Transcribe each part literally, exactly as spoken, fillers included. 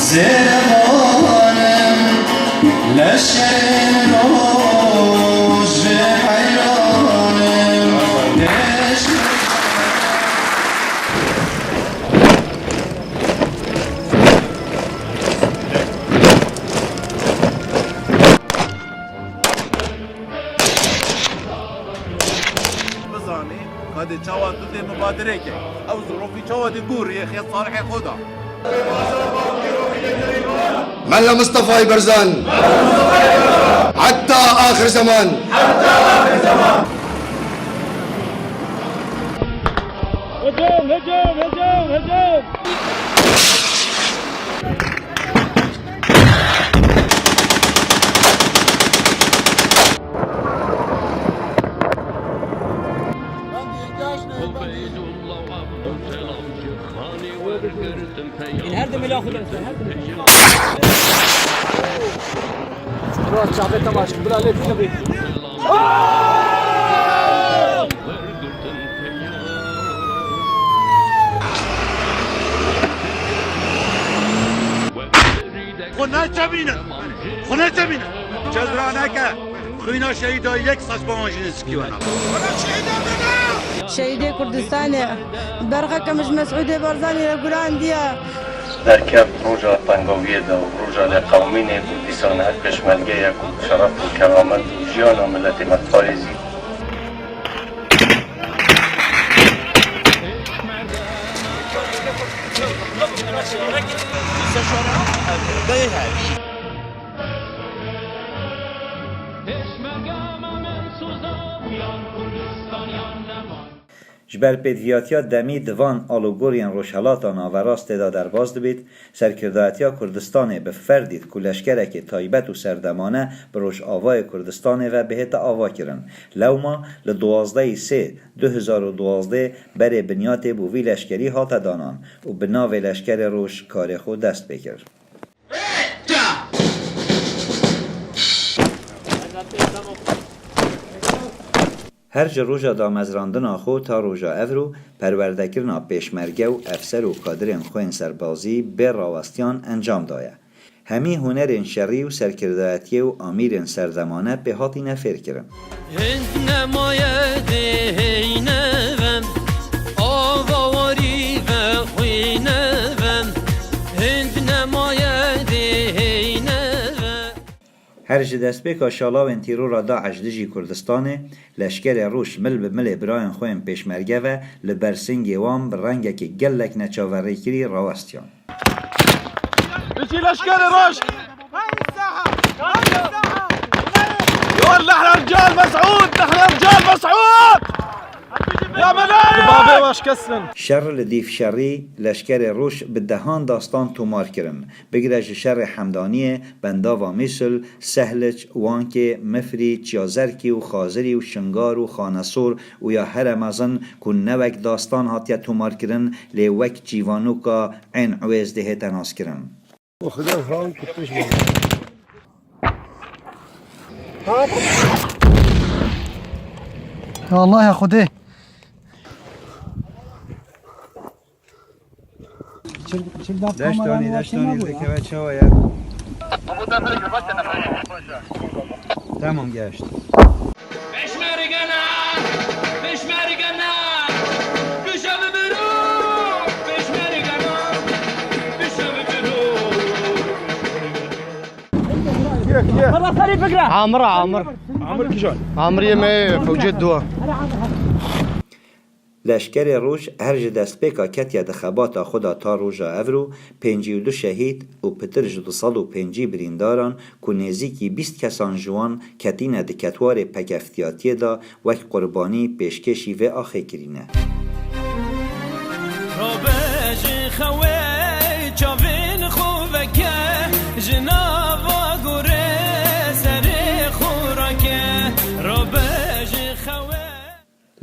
Zêrevanim leşkerên roj vê heyranim. Bizanî, ka dê çawa tu dê mubadere ke. Ew zirokî çawa dê gorî yê xê Salihê xwe da. Mela Mistefayê Berzan. Heta axir zeman. Hicûm, hicûm, hicûm, hicûm! Her de mela xwe de, her de mela. Bro, çavê te maç, bila lê bîne bî. Xwe neçemînin, xwe neçemînin. Cezra neke, xwîna şehîda yek saçma wan jî nêzîkî we nake. Şehîdê Kurdistanê, berxeke min ji Mesûdê Barzanî re gurandiye. Derkeft roja tengaviyê de û roja lêqewimînê ku dîsan her pêşmergeyek ku şeref û keramet û jiyana miletê me diparêzî. Ji ber pêdiviyatiya demî di van alogoriyên Rojhelata Naverastê de derbas dibît, serkirdayetiya Kurdistanê bi ferdî ku leşkerekê taybet û serdemane bi Rojavayê Kurdistanê ve bihête avakirin. Lewma li duwazdehê sê du hezar û duwazdeh berê binyatê bo vî leşkerî hate danan û bi navê Leşkerê Roj karê xwe dest pê kir. Her ji roja damezrandina xwe ta roja evro, perwerdekirina pêşmerge û efser û kadirên xwe yên serbazî bê rawestiyan encam daye. Hemî hunerên şerî û serkirdayetiyê û amîrên serdemane pê hatîne fêrkirin. Hind nemaye dê heyne ve, ava warî ve xwîne ve. Hind nemaye dê heyne ve. Her ji destpêka şalawên tîrora DAIŞ dijî Kurdistanê, Leşkerê Roj mil bi milê birayên xwe yên pêşmerge ve li ber singê wan bi rengekî gelek neçaverêkirî rawestiyan. Biçî Leşkerê Roj! يا نحن رجال مسعود، نحن رجال مسعود! يا ملايين! Şer li dîv şerî, Leşkerê Roj bi dehan dastan tomar kirin. Bigire ji şerê Hemdaniyê, Bendava Mîsil, Sehliç, Wankê, Mifrî, Çiyazerkî û Xazirî û Şingar û Xanesor û ya here mezin ku ne wek dastan hatiye tomarkirin, lê wek çîvanoka Ên Ewêz dihête naskirin. Ya Allah ya Xwedê. Deştanî, deştanî dikeve çawa ya? Tamam, geşt. Peşmergene, peşmergene, kuşa bibiro, peşmergene, kuşa bibiro. Amir, Amir. Amir kîjan? Amir yê me fewcê dua. Leşkerê Roj her ji destpêka ketiye di xebata xwe de ta roja evro pêncî û du şehîd û pitir ji du sed û pêncî birîndaran ku nêzîkî bîst kesan ji wan ketîne di ketwarê pekefitiyatiyê de wek qurbanî pêşkêşî vê axê kirîne. Rabe ji xewê çavên xwe veke, ji nava gorê serê xwe rake. Rabe ji xewê.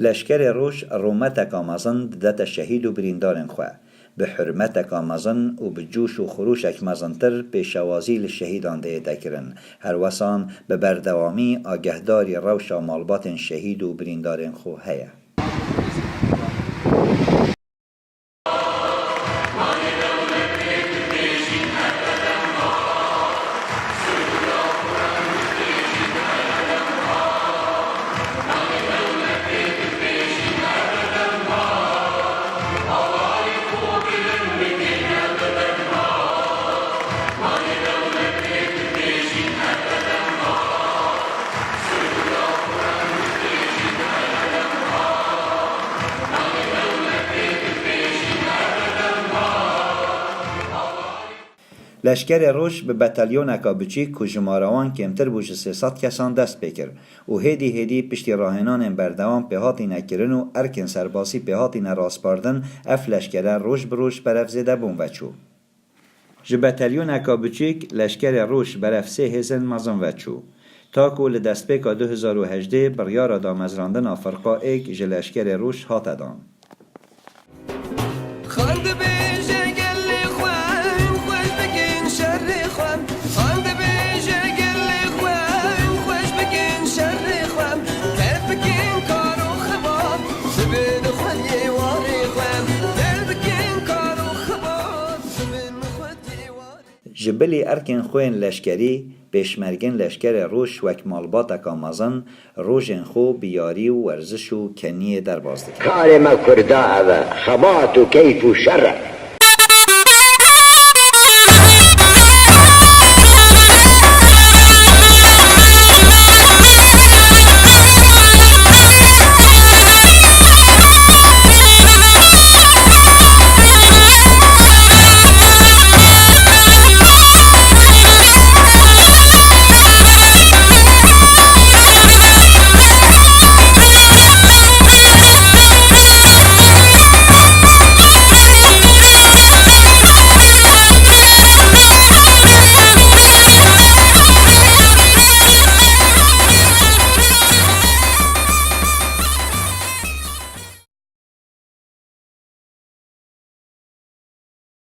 Leşkerê Roj rûmeteka mezin didete şehîd û birîndarên xwe. Bi hurmeteka mezin û bi coş û xirûşek mezintir pêşewazî li şehîdan dihête kirin. Her wesan bi berdewamî agehdarî rewşa malbatên şehîd û birîndarên xwe heye. Leşkerê Roj bi betalyoneka biçîk ku jimara wan kêmtir bû ji sê sed kesan dest pê kir û hêdî hêdî piştî rahênanên berdewam pê hatîne kirin û erkên serbasî pê hatîne raspardin, ev leşkere roj bi roj berev zêdebûn veçû. Ji betalyoneka biçîk leşkerê Roj berev sê hêzên mezin veçû. Ta ku li destpêka du hezar û hejdeh biryara damezrandina firqa êk ji leşkerê Roj hate dan. Xan dibêje gelê xwe, em xweş bikin şerê xwe. Xan dibêje gelê xwe, em xweş bikin şerê xwe. Tev bikin kar û xebat, dibin xwediyê warê xwe. Tev bikin kar û xebat, dibin xwediyê warê. Ji bilî erkên xwe yên leşkerî, pêşmergên leşkerê Roj wek malbateka mezin, rojên xwe bi yarî û werziş û keniyê derbas dikin. Karê me Kurda ev e, xebat û keyf û şer e.